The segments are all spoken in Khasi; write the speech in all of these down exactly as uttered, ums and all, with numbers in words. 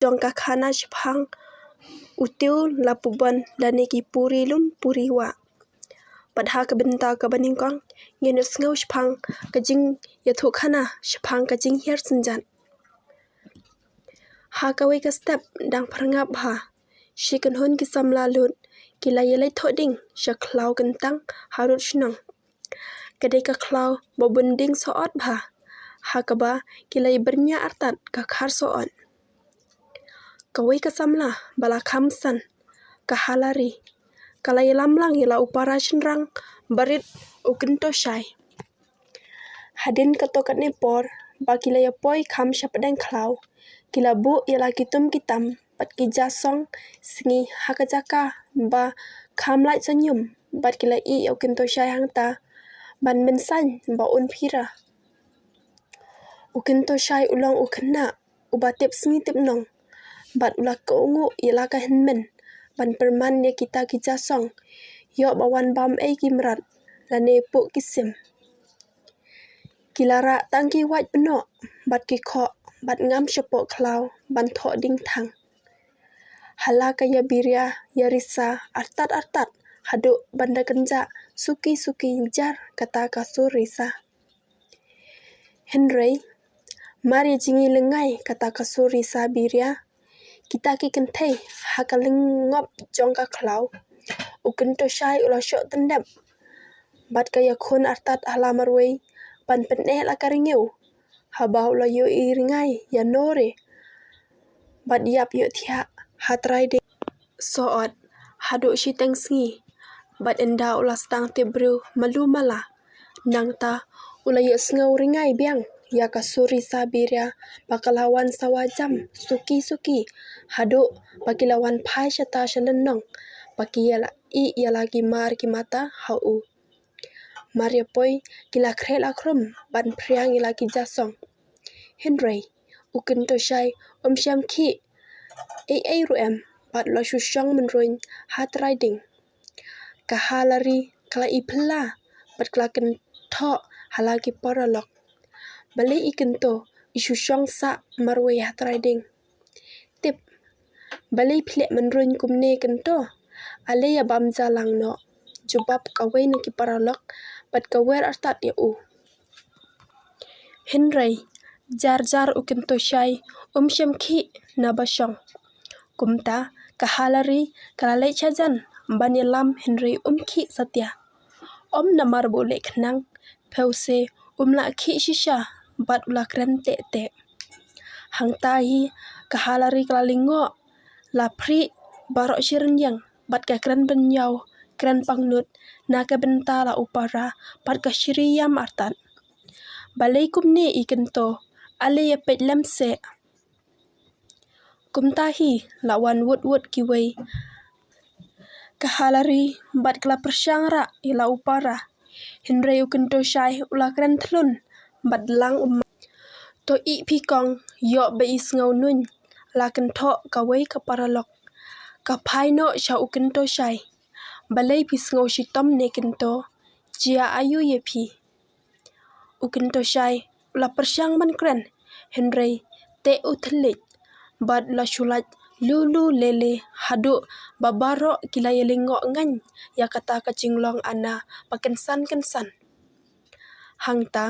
jong ka khana shaphang u tiew la pubon lane ki puri lum puri wah. Bad ha ka bynta kaba nyngkong ngin ïohsngew shaphang ka jingïathuhkhana shaphang ka jinghiar synjat. Ha kawei ka step dang pyrngap bha, shi kynhun ki samla lut ki la ïaleit thoh ding sha khlaw kyntang harud shnong. Ka dei ka khlaw ba bun ding sohot bha, ha kaba ki la ïa byrngia artat ka khar sohot. Kawei ka samla ba la kham san, ka Halari, ka la ïalam lang ïa la u para shynrang barit u Kyntoshai. Hadien kato katne por ba ki la ïa poi kham sha pdeng khlaw, ki la buh ïa la ki tum ki tam bad ki ja song sngi ha ka jaka ba kham lait sha ñium, bad ki la ïeh ïa u Kyntoshai hangta ban mynsain ba un phira. U Kyntoshai u long u khynnah uba tip sngi tip nong, bad u la kohnguh ïa la ka hynmen ban pyrman ïa kita ki ja song, ïoh ba wan bam ei ki mrad lane puh ki sim. Ki la rah tang ki wait pynnoh bad ki khoh bad ngam shapoh khlaw ban thoh ding thang. Ha la ka ïa biria ïa risa artat artat haduh ban da kynjah suki suki jar kata ka sur risa. Hynrei mar ïa jingïalehkai kata ka sur risa biria, kita ki kynthei ha ka lyngngop jong ka khlaw, u Kyntoshai u la shoh tyndep bad ka ïakhun artat ha la marwei ban pyneh la ka rngiew, haba u la ïohi rngai ïa nore bad ïap ïohthiah ha trai ding sohot haduh shiteng sngi. Bad ynda u la sdang tip briew malu mala, nangta u la ïohsngew rngai biang ïa ka sur risa biria ba ka la wan sawa jam suki suki haduh ba ki la wan phai shata sha lynnong ba ki ïa la ïeh ïa la ki mar ki mata ha u. Mar ïa poi ki la khreh la khrum ban phriang ïa la ki ja song. Hynrei u Kyntoshai um shym khih ei ei ruh em bad u la shu shong mynrung ha trai ding. Ka Halari ka la iphylla bad ka la kynthoh ha la ki paralok, balei i Kynto i shu shong sah marwei ha trai ding? Tip, balei phi leh mynrung kumne Kynto? Ale ïa bam ja lang noh, jubab kawei na ki paralok bad ka wer artat ïa u. Hynrei jar jar u Kyntoshai um shym khih na ba shong. Kumta ka Halari ka la leit sha jan ban ïalam hynrei um khih satia. Ym namar ba u leh khnang, phew se um lah khih shisha bad u la kren teh teh. Hangta hi ka Halari ka la lyngngoh, la phrieh baroh shi rynïeng bad ka kren bynñiaw kren pangnud na ka bynta la u para bad ka shri ïam artat. Balei kumne i Kynto, ale ïa peit lem seh. Kumta hi la wan wut wut kiwei ka Halari bad ka la pyrshang rah ïa la u para. Hynrei u Kyntoshai u la kren thlun bad lang um. To ïeh phi kong, ïoh ba i sngew nuñ, la kynthoh kawei ka paralok. Ka phai noh sha u Kyntoshai. Balei phi sngew shitom ne Kynto? Jia aïu ïa phi? U Kyntoshai u la pyrshang ban kren, hynrei teh u thylliej bad u la shu lait lu lu lele haduh ba baroh ki la ïa lyngngoh ngaiñ ïa kata ka jinglong ana ba kynsan kynsan. Hangta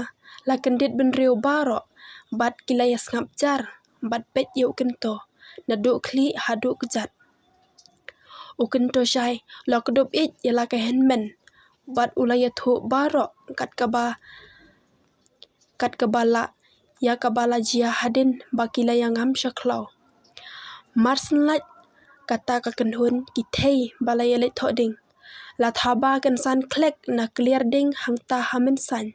la kyndit bynriew baroh bad ki la ïa sngap jar bad peit ïa u Kynto naduh khlieh haduh kjat. U Kyntoshai u la kdup ïeit ïa la ka hynmen bad u la ïathuh baroh kat kaba kat kaba lah ïa kaba la jia hadien ba ki la ïa ngam sha khlaw. Mar shen lait kata ka kynhun ki thei ba la ïa leit thoh ding, la thaba kynsan khlek na kliar ding hangta ha mynsain.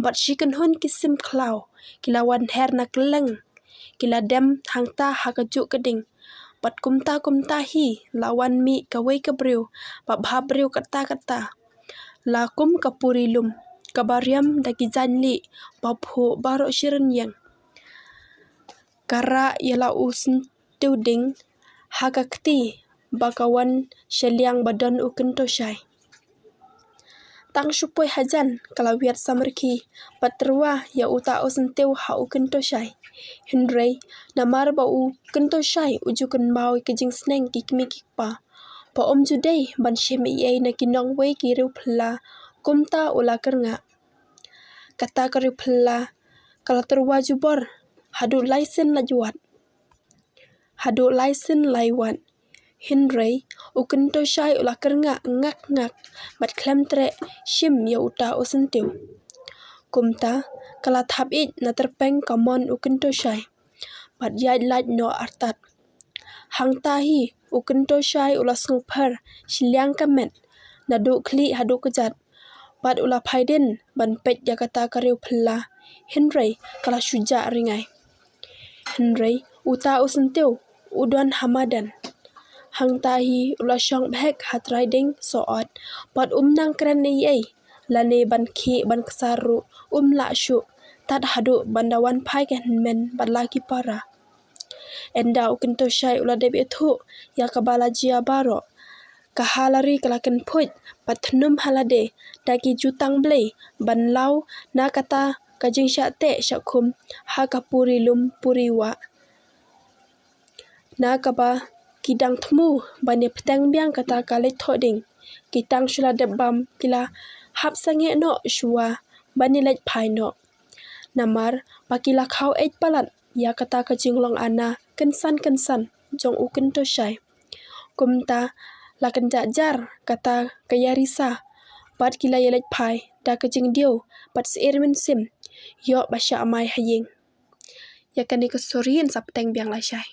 Bad shi kynhun ki sim khlaw ki la wan her na kylleng, ki la dem hangta ha kajuh ka ding. Bad kumta kumta hi la wan mih kawei ka briew ba bha briew katta katta, la kum ka puri lum kaba riam da ki jaiñ lieh ba phuh baroh shi rynïeng. Ka rah ïa la u syntiew ding ha ka kti ba ka wan sha liang ba don u Kyntoshai. tang shu poi hajan ka la wiat samrkhie bad tyrwa ïa uta u syntiew ha u kyntoshai. Hynrei namar ba u kyntoshai u ju kynmaw ïa ka jingsneng ki kmie ki kpa ba um ju dei ban shim ei ei na ki nongwei ki riew phylla, kumta u la kyrngah. Kata ka riew phylla ka la tyrwa jubor haduh lai sien lai wat. Haduh lai sien lai wat. Hynrei u kyntoshai u la kyrngah ngak ngak bad khlem treh shim ïa uta u syntiew. Kumta ka la thap ïeit na tyrpeng ka mon u kyntoshai bad ïaid lait noh artat. Hangta hi u kyntoshai u la sngewpher shiliang ka met naduh khlieh haduh kjat bad u la phai dien ban peit ïa kata ka riew phylla, hynrei ka la shu jah ringai. Hynrei uta u syntiew u don ha madan. Hangta hi u la shong bhek ha trai dieng sohot bad um nang kren ei ei, lane ban khih ban ksar ruh um lah shuh, tad haduh ban da wan phai ka hynmen bad la ki para. Ynda u kyntoshai u la dep ïathuh ïa kaba la jia baroh, ka ha la ri ka la kynphuid bad thnum ha lade da ki jutang blei ban law na kata ka jingshah teh shah khum ha ka puri lum puri wah. Na kaba ki dang thmu ban ïa pteng biang kata ka leit thoh dieng, ki tang shu la dep bam ki la hap sangeh noh shuwa ban ïa leit phai noh. Namar ba ki la khaw eit palat ïa kata ka jinglong ana kynsan kynsan jong u kyntoshai. Kumta la kynjah jar kata ka ïa risa bad ki la ïa leit phai da ka jingdiaw bad syier mynsiem ïoh ba shah mai ha ïing. Ïa kane ka sori yn sa pteng biang lashai.